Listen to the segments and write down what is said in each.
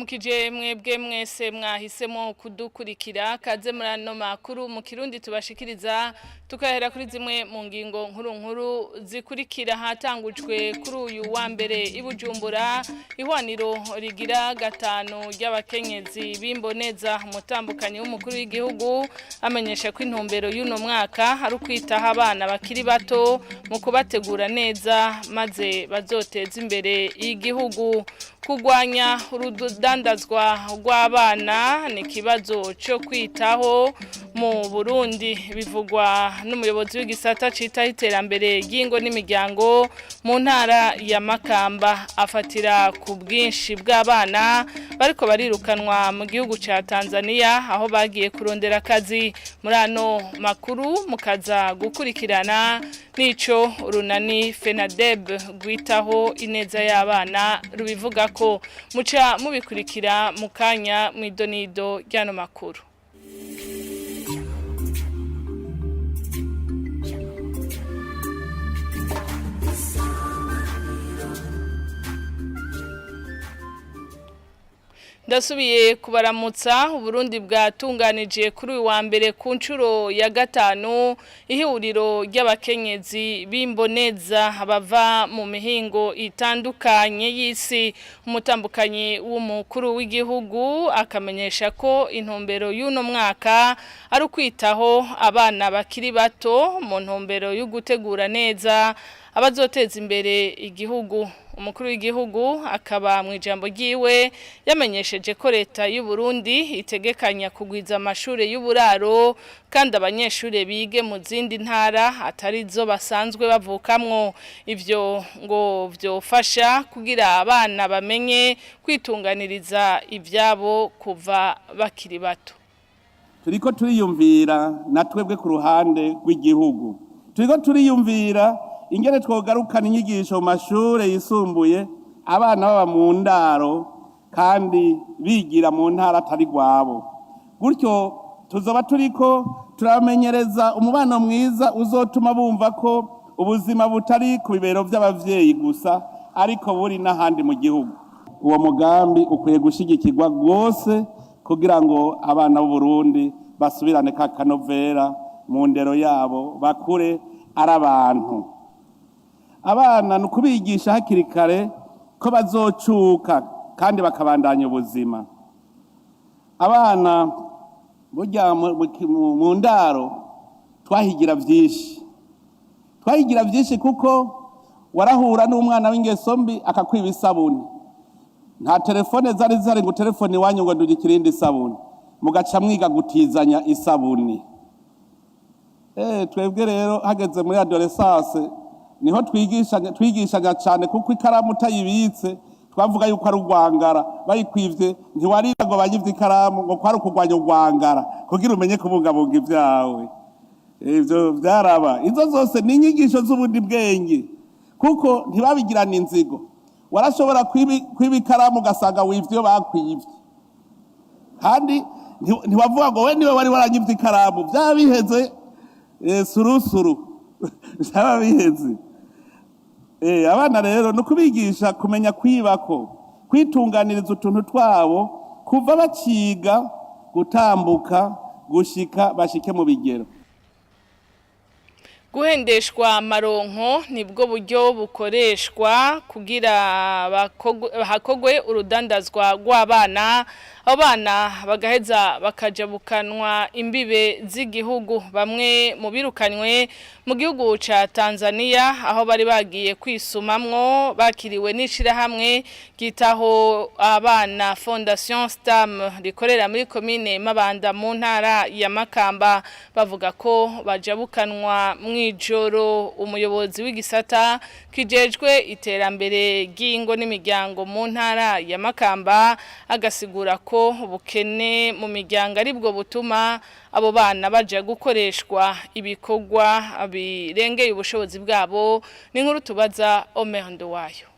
Ndabaramukije mwebwe mwese mwahisemo kudukurikira kaze muri ano makuru mu Kirundi tubashikiriza tukahera kuri zimwe mu ngingo nkuru nkuru zikurikira. Hatangujwe kuri uyu wa mbere i Bujumbura ihwaniro rigira gatanu ry'abakenyezi b'imboneza. Umutambukanyi w'umukuru w'igihugu amenyesha ko intumbero y'uno mwaka ari ukwitaho abana bakiri bato mu kubategura neza maze bazoteze imbere igihugu. Kurwanya urudandazwa rw'abana ni ikibazo cyo kwitaho mu Burundi, bivugwa n'umuyobozi w'igisata citaho iterambere ry'ingo n'imiryango mu ntara ya Makamba. Afatira ku bwinshi bw'abana bariko barirukanwa mu gihugu ca Tanzania aho bagiye kurondera akazi. Muri ano makuru mukaza gukurikirana n'ico urunani FENADEB rwitaho ineza y'abana rubivuga ko muca mubikurikira mu kanya mw'idonido ry'ano makuru. Ndasubiye kubaramutsa. Uburundi bwatunganije kuri uyu wa mbere ku nshuro ya gatanu ihuriro ry'abakenyezi b'imboneza bava mu mihingo itandukanye y'isi. Umutambukanyi w'umukuru w'igihugu akamenyesha ko intumbero y'uno mwaka ari ukwitaho abana bakiri bato mu ntumbero yo gutegura neza abazoteza imbere igihugu. Umukuru w'igihugu akaba mu ijambo ryiwe yamenyesheje ko leta y'u Burundi itegekanya kugwiza amashure y'uburaro kandi abanyeshure bige mu zindi ntara atari zo basanzwe bavukamwo. Ivyo ngo vyofasha kugira abana bamenye kwitunganiriza ivyabo kuva bakiri bato. Turiko turiyumvira na twebwe ku ruhande rw'igihugu, turiko turiyumvira ingene twogarukana inyigisho mu mashure yisumbuye, abana baba mu ndaro kandi bigira mu ntara atari rwabo. Gutyo tuzoba turiko turamenyereza umubano mwiza uzotuma bumva ko ubuzima butari ku bibero vy'abavyeyi gusa, ariko buri n'ahandi mu gihugu. Uwo mugambi ukwiye gushigikirwa rwose kugira ngo abana b'Uburundi basubirane ka kanovera mu ndero yabo, bakure ari abantu. Abana ni ukubigisha hakiri kare ko bazocuka kandi bakabandanya ubuzima. Abana burya mu ndaro twahigira vyinshi, twahigira vyinshi, kuko warahura n'umwana w'ingeso mbi akakwiba isabuni. Nta telefone zari zihari ngo telefone iwanyu ngo ndugikire iyindi isabuni, mugaca mwiga gutizanya isabuni. Twebwe rero hageze muri adolescence niho twigishanya, twigishanya cyane, kuko ikaramu utayibitse twavuga yuko ari urwangara. Bayikwivye ntiwarira ngo banyivye ikaramu, ngo kwari ukugwanya urwangara kugira umenye kubungabunga ivyawe. Ivyo vyaraba. Izo zose ni inyigisho z'ubundi bwenge, kuko ntibabigirana inzigo. Warashobora kwiba ikaramu ugasanga wivye iyo bakwivye, kandi ntiwavuga ngo we niwe wari waranyivye ikaramu. Vyaba biheze, surusuru vyaba biheze. Abana rero ni ukubigisha kumenya kwibako, kwitunganiriza utuntu twabo kuva baciga gutambuka gushika bashike mu bigero. Guhendeshwa amaronko nibwo buryo bukoreshwa kugira hakogwe urudandazwa rw'abana. Abo bana bagaheza bakajabukanwa imbibe z'igihugu. Bamwe mu birukanywe mu gihugu ca Tanzania aho bari bagiye kwisumamwo bakiriwe n'ishirahamwe ryitaho abana Fondation Stam rikorera muri komine Mabanda mu ntara ya Makamba, bavuga ko bajabukanwa mw'ijoro. Umuyobozi w'igisata kijejwe iterambere ry'ingo n'imiryango mu ntara ya Makamba agasigura ko ubukene mu miryango aribwo butuma abo bana baja gukoreshwa ibikorwa birengeye ubushobozi bwabo. Ni inkuru tubaza Omer Nduwayo.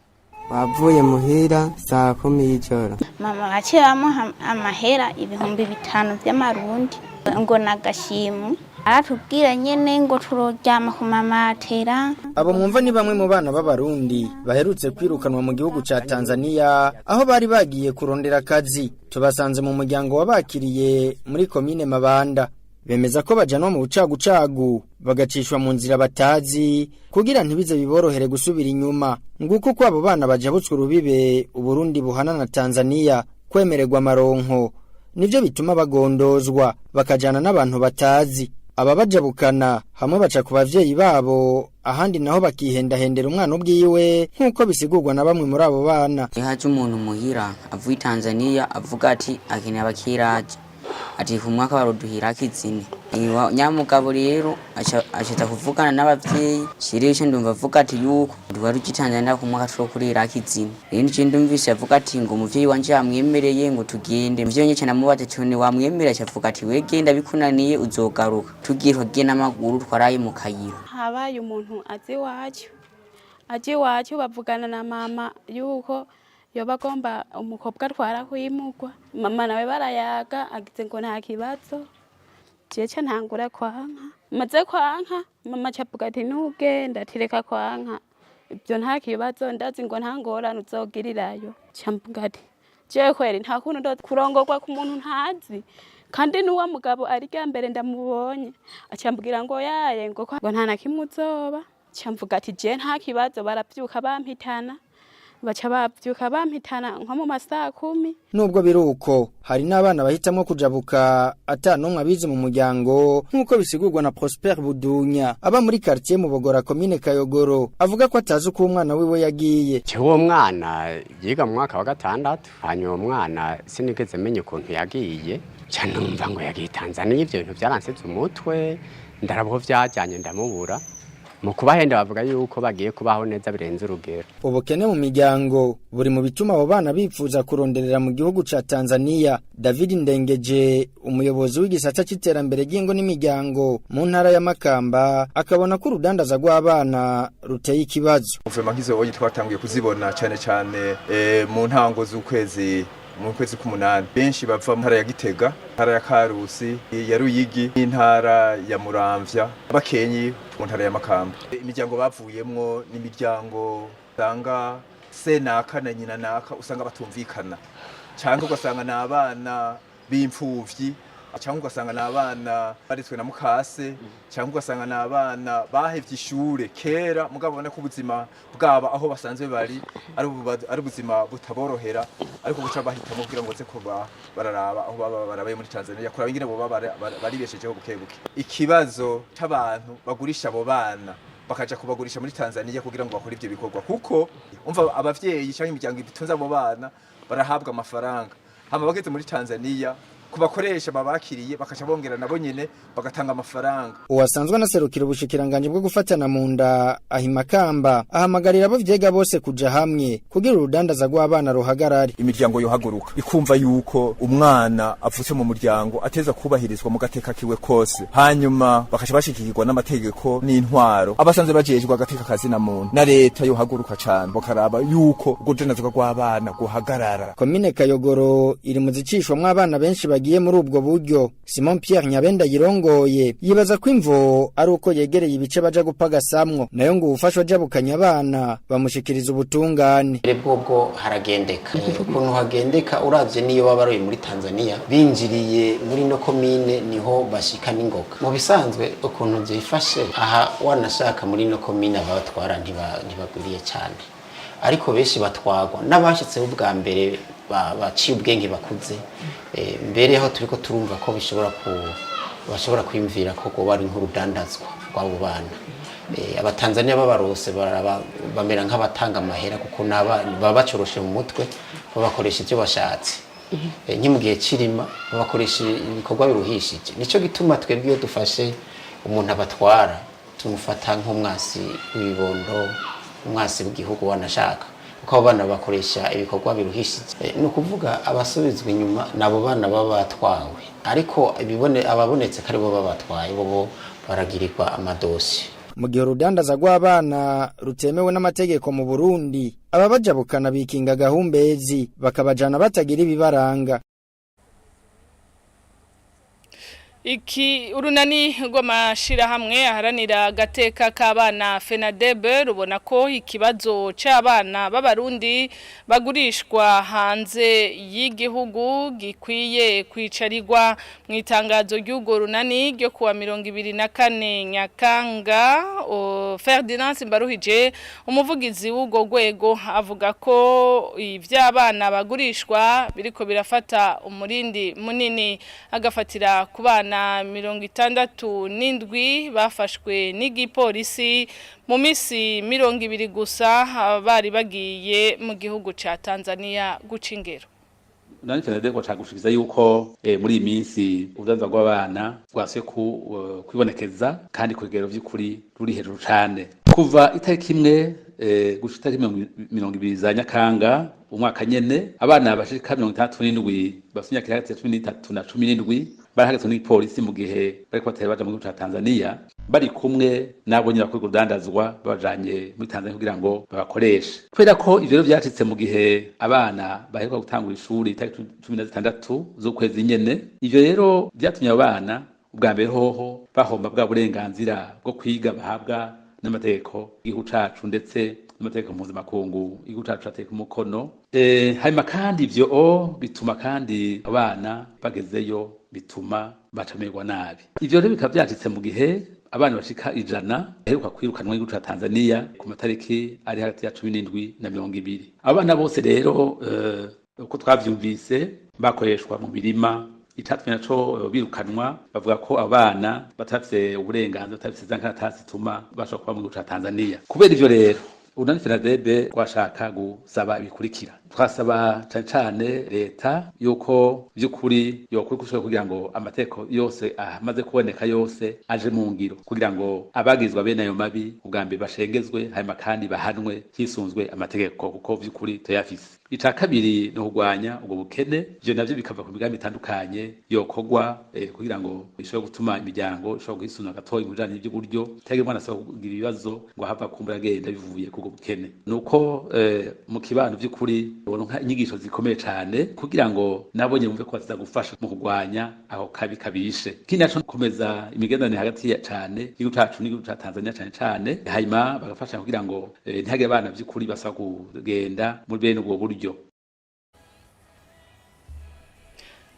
Bavuye muhira saa 10 y'ijoro. Mama baciye bamuha amahera 5000 vy'amarundi ngo nagashimwe. Aratubwira nyene ngo turoryama ku mamatera. Abo mwumva ni bamwe mu bana b'abarundi baherutse kwirukanwa mu gihugu ca Tanzania aho bari bagiye kurondera akazi. Tubasanze mu muryango wabakiriye muri komine Mabanda. Bemeza ko bajanwa mu bucagucagu bagacishwa mu nzira batazi kugira ntibize biborohere gusubira inyuma. Nguko uko abo bana bajabutswe urubibe Uburundi buhana na Tanzania kwemererwa amaronko nivyo bituma bagondozwa bakajana n'abantu batazi. Ababajabukana hamwe baca ku bavyeyi babo ahandi naho bakihendahendera umwana ubwiwe nk'uko bisigurwa na bamwe muri abo bana. Iyo haje umuntu muhira avuye Tanzania avuga ati akeneye abakiraje ati ku mwaka baruduhira kizine nyamugabo rero aca kuvugana n'abavyeyi shirishe ndumva avuga ati yuko duhora uji Tanzania ku mwaka turokurira kizine. Rero nje ndumvise avuga ati ngo umuvyeyi wanje yamwemereye ngo tugende. Umuvyeyi wanje namubaza ati none wamwemerera aca avuga ati we genda bikunaniye uzogaruka. Tugiye twagiye n'amaguru twaraye mu kayira. Habaye umuntu azi iwacu aje iwacu bavugana na mama yuko yoba agomba umukobwa atwara kwimugwa. Mama nawe barayaga agize ngo nta kibazo. Jewe ntangura kwanka, maze kwanka mama aca avuga ati ntugenda, ati reka kwanka ibyo nta kibazo ndazi ngo nta ngorane uzogirirayo. Nca mvuga ati jewe kweri nta kuntu ndo kurongorwa ku muntu ntazi kandi n'uwo mugabo ari rya mbere ndamubonye. Aca ambwira ngo yaye ngo ko nta na kimwe uzoba. Nca mvuga ati jewe nta kibazo. Baravyuka bampitana, baca bavyuka bampitana nko mu masaha 10. Nubwo biruko hari n'abana bahitamwo kujabuka ata numwe abizi mu muryango nk'uko bisigurwa na Prosper Budunya aba muri quartier mu Bogora commune Kayogoro avuga ko atazi uko umwana wiwe yagiye. Uwo mwana yiga mu mwaka wa 6 hanyuma umwana sinigeze menya ukuntu yagiye nca numva ngo yagiye Tanzania. Ivyo bintu vyaransize umutwe ndarabwo vyajyanye ndamubura. Mu kubahenda bavuga yuko bagiye kubaho neza birenze urugero. Ubukene mu miryango buri mu bituma abo bana bipfuza kuronderera mu gihugu ca Tanzania. David Ndengeje umuyobozi w'igisata c'iterambere ry'ingo n'imiryango mu ntara ya Makamba akabona ko urudandaza rw'abana ruteye ikibazo. Uvema nk'izo oyi twatanguye kuzibona cyane cyane mu ntango z'ukwezi mu kwezi k'umunani. Benshi bava mu ntara ya Gitega, ntara ya Karusi, ya Ruyigi, n'intara ya Muramvya, abakenyi mu ntara ya Makamba. Imiryango bavuyemwo n'imiryango usanga se naka na nyina naka usanga batumvikana, cyangwa ugasanga n'abana b'imfuvyi, cyangwa ugasanga n'abana baritswe na mukase, cyangwa ugasanga n'abana bahevye ishure kera mugabo babona ko ubuzima bwaba aho basanzwe bari ari ubuzima butaborohera, ariko guca bahitamo kugira ngo baze kuba bararaba aho baba barabaye muri Tanzania kuraba ingene boba baribeshejeho buke buke. Ikibazo c'abantu bagurisha abo bana bakaja kubagurisha muri Tanzania kugira ngo bakore ivyo bikorwa, kuko umva abavyeyi cyangwa imiryango itunze abo bana barahabwa amafaranga hama bageze muri Tanzania kubakoresha babakiriye bakaca bongera nabo nyene bagatanga amafaranga. Uwasanzwe anaserukira ubushikiranganje bwo gufatana mu nda ahimakamba ahamagarira abo vyega bose kuja hamwe kugira urudandaza rw'abana ruhagarare. Imiryango yohaguruka ikumva yuko umwana avutse mu muryango ateza kubahirizwa mu gateka kiwe kose, hanyuma bakaca bashikirwa n'amategeko n'intwaro abasanzwe bajejwe agateka kazi na muntu na leta yohaguruka cane bakaraba yuko urudandaza rw'abana guhagarara. Komine Kayogoro iri mu zicishwamwo abana benshi bagiye muri ubwo buryo. Simon Pierre Nyabenda yirongoye yibaza ko imvo ari uko yegereye ibice baja gupagasamwo, nayo ngo ubufasha ajabukanya abana bamushikiriza ubutungane. Bwobwo haragendeka ukuntu hagendeka uravye niyo baba bari muri Tanzania binjiriye muri no komine niho bashika n'ingoga. Mu bisanzwe ukuntu vyifashe aha wanashaka muri no komine abatwara ntibagwiriye cyane, ariko benshi batwagwa n'abashitseho ubwa mbere baciye ubwenge bakuze. Mbere aho turiko turumva ko bishobora bashobora kwiyumvira ko goba ari nk'urudandazwa rw'abo bana. Abatanzania babarose bamera nk'abatanga amahera kuko baba bacoroshe mu mutwe babakoresha ivyo bashatse. Nki mu gihe c'irima babakoresha ibikorwa biruhishije. Nico gituma twebwe iyo dufashe umuntu abatwara tumufata nk'umwasi w'ibibondo, umwasi w'igihugu wanashaka, kuko abo bana bakoresha ibikorwa biruhishije. Ni ukuvuga abasubizwa inyuma nabo bana baba batwawe, ariko ababonetse ko aribo baba batwaye bo baragirirwa amadosi. Mu gihe urudandaza rw'abana rutemewe n'amategeko mu Burundi, ababajabukana bikinga gahumbezi bakabajana batagira ibibaranga. Iki urunani rw'amashirahamwe aharanira agateka k'abana FENADEB rubona ko ikibazo c'abana b'abarundi bagurishwa hanze y'igihugu gikwiye kwicarirwa. Mu itangazo ry'urwo runani ryo kuwa 24 Nyakanga, Ferdinand Simbaruhije umuvugizi w'urwo rwego avuga ko ivy'abana bagurishwa biriko birafata umurindi munini, agafatira ku bana 67 bafashwe n'igipolisi mu misi 20 gusa bari bagiye mu gihugu ca Tanzania guca ingero. Nani FENADEB cagushikiza yuko muri iyi minsi ubudanza bw'abana bwasuye kwibonekeza kandi ku rugero vy'ukuri ruri hejuru cane. Kuva itariki imwe gushika itariki 20 za Nyakanga umwaka nyene, abana bashika 67 bafite imyaka iri hagati ya 13 na 17 barahagaritwe n'igipolisi mu gihe bariko batera baja mu gihugu ca Tanzania, bari kumwe nabo nyene bakora urudandazwa babajanye muri Tanzania kugira ngo babakoreshe. Kubera ko ivyo rero vyacitse mu gihe abana baheruka gutangura ishuri itariki 16 z'ukwezi nyene, ivyo rero vyatumye abo bana ubwa mbere hoho bahomba bwa burenganzira bwo kwiga bahabwa n'amategeko y'igihugu cacu ndetse n'amategeko mpuzamakungu igihugu cacu cateye umukono. Hanyuma kandi ivyo bituma kandi abana bagezeyo bituma bacamerwa nabi. Ivyo rero bikaba vyacitse mu gihe abana bashika 100 baheruka kwirukanwa n'igihugu ca Tanzania ku matariki ari hagati ya 17 na 20. Abana bose rero uko twavyumvise bakoreshwa mu mirima. Icatumye naco birukanwa bavuga ko abana batafise uburenganzira, batafise za nkaratasi zituma bashobora kuba mu gihugu ca Tanzania. Kubera ivyo rero urunani FENADEB twashaka gusaba ibikurikira. Twasaba cane cane leta yuko vy'ukuri yokora uko ishoboye kugira ngo amategeko yose amaze kuboneka yose aje mu ngiro, kugira ngo abagizwa bene ayo mabi ubwa mbere bashengezwe, hanyuma kandi bahanwe hisunzwe amategeko, kuko vy'ukuri tuyafise. Ica kabiri ni ukugwanya ubwo bukene, ivyo navyo bikava ku migambi itandukanye yokorwa kugira ngo ishobore gutuma imiryango ishobora kwisuna gatoyi mu bijanye n'ivy'uburyo, itagira umwana asaba kugira ibibazo ngo ahava kumbura agenda bivuye kubwo bukene. Nuko mu kibano vy'ukuri boronka inyigisho zikomeye cane kugira ngo nabo nyene bumve ko baziza gufasha mu kugwanya aho kabi kabishe. Ikindi naco gukomeza imigenderanire hagati ya cane igihugu cacu n'igihugu ca Tanzania cane cane, hanyuma bagafasha kugira ngo ntihagire abana vy'ukuri basaba kugenda muri bene ubwo buryo.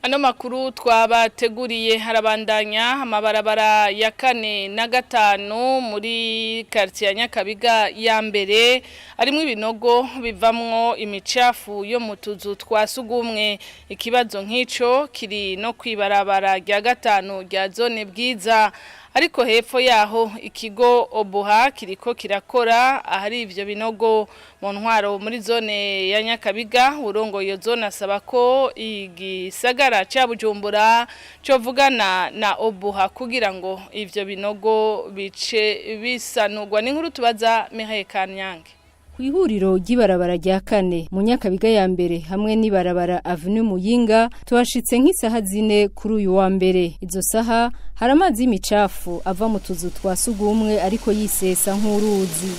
Ano makuru twabateguriye harabandanya. Amabarabara ya 4 na 5 muri quartier ya Nyakabiga ya mbere arimwo ibinogo bivamwo imicafu yo mu tuzu twa sugumwe. Ikibazo nk'ico kiri no kwibarabara rya 5 rya zone Bwiza, ariko hepfo yaho ikigo Obuha kiriko kirakora ahari ivyo binogo. Mu ntwaro muri zone ya Nyakabiga, urongo iyo zone asaba ko igisagara ca Bujumbura covugana na Obuha kugira ngo ivyo binogo bice bisanurwa. N'inkuru tubaza Mihaye Kanyange. Kwihuriro ry'ibarabara rya 4 mu Nyakabiga ya mbere hamwe n'ibarabara Avenue Muyinga tuhashitse nk'isaha 4 kuri uyu wa mbere. Izo saha hari amazi y'imicafu ava mu tuzu twa sugumwe ariko yisesa nk'uruzi.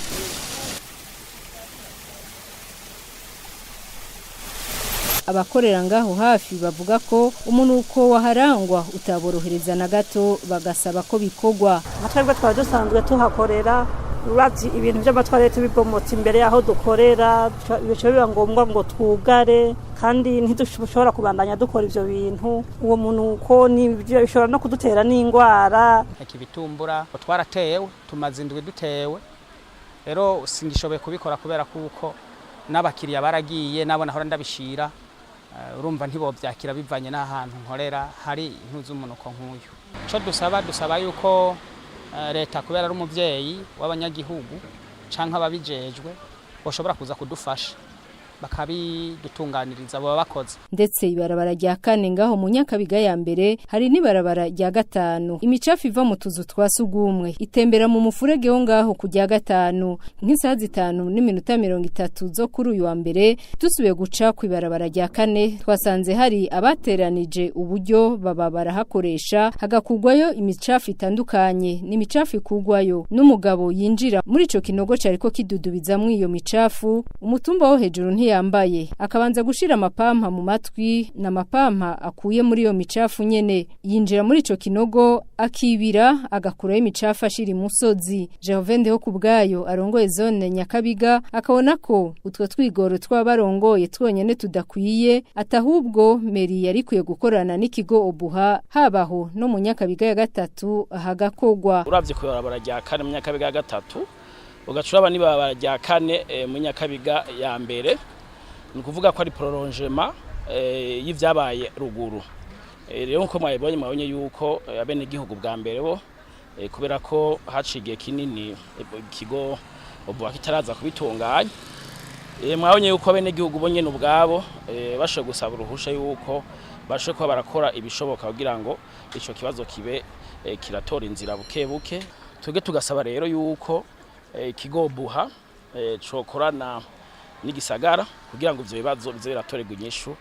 Abakorera ngaho hafi bavuga ko umunuko waharangwa utaborohereza na gato, bagasaba ko bikogwa. Twebwe twari dusanzwe tuhakorera, uravye ibintu vy'amatwarete bibomotse imbere yaho dukorera, bica biba ngombwa ngo twugare, kandi ntidushobora kubandanya dukora ivyo bintu. Uwo munuko nivyo bishobora no kudutera n'ingwara. Ikibitumbura twaratewe, tumaze indwi dutewe, rero singishoboye kubikora kubera kuko n'abakiriya baragiye, nabo nahora ndabishira, urumva ntibovyakira bivanye n'ahantu nkorera hari intu z'umunuko nk'uyu. Ico dusaba yuko leta kubera ari umuvyeyi w'abanyagihugu canke ababijejwe boshobora kuza kudufasha bakabidutunganiriza baba bakoze. Ndetse ibarabara rya 4 ngaho mu Nyakabiga ya mbere hari n'ibarabara rya 5 imicafu iva mu tuzu twa sugumwe itembera mu mufurege wo ngaho ku rya 5 nk'isaha 5:30 zo kuri uyu wa mbere. Dusubiye guca ku ibarabara rya 4 twasanze hari abateranije uburyo baba barahakoresha hagakugwayo imicafu itandukanye. N'imicafu ikugwayo n'umugabo yinjira muri ico kinogo cariko kidudubizamwo iyo micafu. Umutumba wo hejuru ntiyambaye, akabanza gushira amapampa mu matwi n'amapampa akuye muri iyo micafu nyene. Yinjira muri ico kinogo akibira, agakurayo imicafu ashira imusozi. Gervain ho kubwayo arongoye zone Nyakabiga akabona ko utwo twigoro tw'abarongoye twonyene tudakwiye, atahubwo meri yari ikwiye gukorana n'ikigo Obuha, habaho no mu Nyakabiga ya gatatu hagakogwa. Uravye kubarabara rya kane mu Nyakabiga ya gatatu, ugacuraba nibarabara rya kane mu Nyakabiga ya mbere, ni ukuvuga ko ari prolongement y'ivyabaye ruguru. Rero nkuko mwabibonye, mwabonye yuko abenegihugu bwa mbere bo kubera ko haciye igihe kinini ikigo Obuha kitaraza kubitunganya, mwabonye yuko abenegihugu bo nyene ubwabo bashoboye gusaba uruhusha yuko bashoboye kuba barakora ibishoboka kugira ngo ico kibazo kibe kiratora inzira buke buke. Twebwe tugasaba rero yuko ikigo Obuha cokorana n'igisagara kugira ngo ivyo bibazo bize biratorerwa inyishu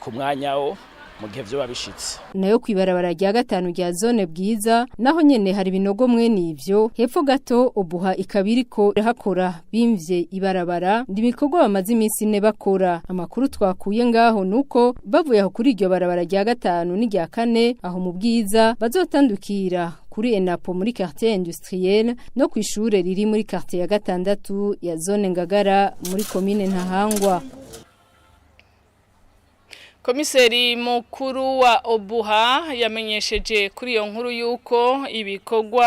ku mwanya wo mu gihe vyoba bishitse. Nayo kwibarabara rya gatanu rya zone Bwiza naho nyene hari ibinogo mwene ivyo, hepfo gato Obuha ikabiriko hakora bimvye ibarabara, ndibikorwa bamaze iminsi ine bakora. Amakuru twakuye ngaho nuko bavuye aho kuri iryo barabara rya gatanu n'irya kane aho mu Bwiza, bazotandukira kuri Enapo muri quartier industriel no kwishure riri muri quartier ya gatandatu ya zone Ngagara muri commune Ntahangwa. Komiseri mukuru wa Obuha yamenyesheje kuri iyo nkuru yuko ibikorwa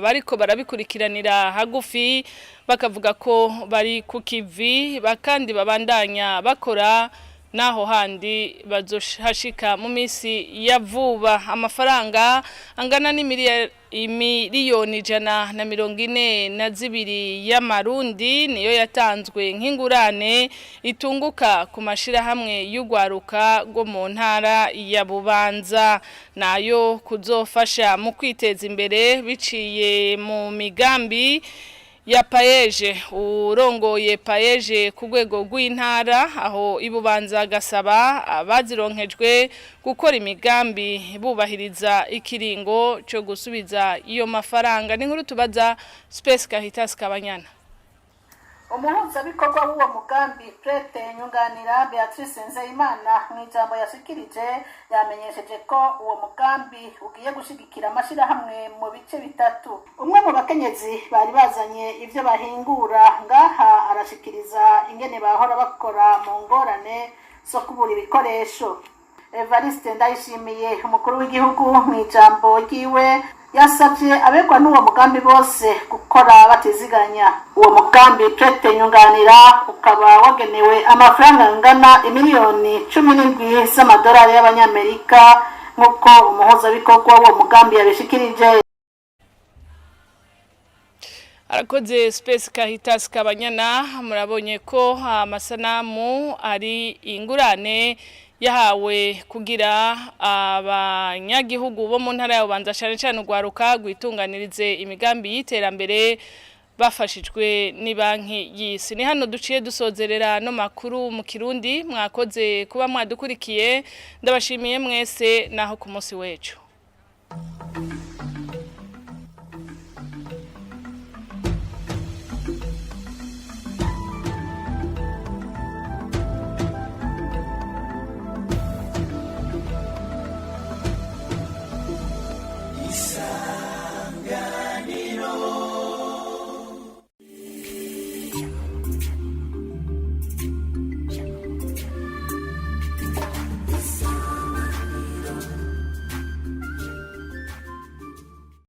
bariko barabikurikiranira hagufi, bakavuga ko bari ku kivi bakandi babandanya bakora, naho handi bazohashika mu minsi ya vuba. Amafaranga angana n'imiliyoni 142 y'amarundi niyo yatanzwe nk'ingurane itunguka ku mashirahamwe y'ugwaruka rwo mu ntara ya Bubanza, nayo kuzofasha mu kwiteza imbere biciye mu migambi ya PAEEJ. Urongoye PAEEJ ku rwego rw'intara aho ibubanza gasaba abazironkejwe gukora imigambi bubahiriza ikiringo cyo gusubiza iyo mafaranga. Ni nkuru tubaza Space Caritas Kabanyana. Umuhuzabikorwa w'uwo mugambi Prete Nyunganira, Beatrice Nzeyimana, mu ijambo yashikirije yamenyesheje ko uwo mugambi ugiye gushigikira amashirahamwe mu bice bitatu. Umwe mu bakenyezi bari bazanye ivyo bahingura ngaha arashikiriza ingene bahora bakora mu ngorane zo kubura ibikoresho. Evariste Ndayishimiye, umukuru w'igihugu, mu ijambo ryiwe yasabye abegwa n'uwo mugambi bose gukora batiziganya. Uwo mugambi Prete Nyunganira ukaba wagenewe amafaranga angana imiliyoni 17 z'amadolari y'abanyamerika, nk'uko umuhuzabikorwa w'uwo mugambi yabishikirije. Arakoze Space Caritas Kabanyana. Murabonye ko amasanamu ari ingurane yahawe kugira abanyagihugu bo mu ntara ya Bubanza, cyane cyane urwaruka, rwitunganirize imigambi y'iterambere bafashijwe ni Banki y'Isi. Ni hano duciye dusozerera no makuru mu Kirundi. Mwakoze kuba mwadukurikiye, ndabashimiye mwese, naho ku munsi w'ejo.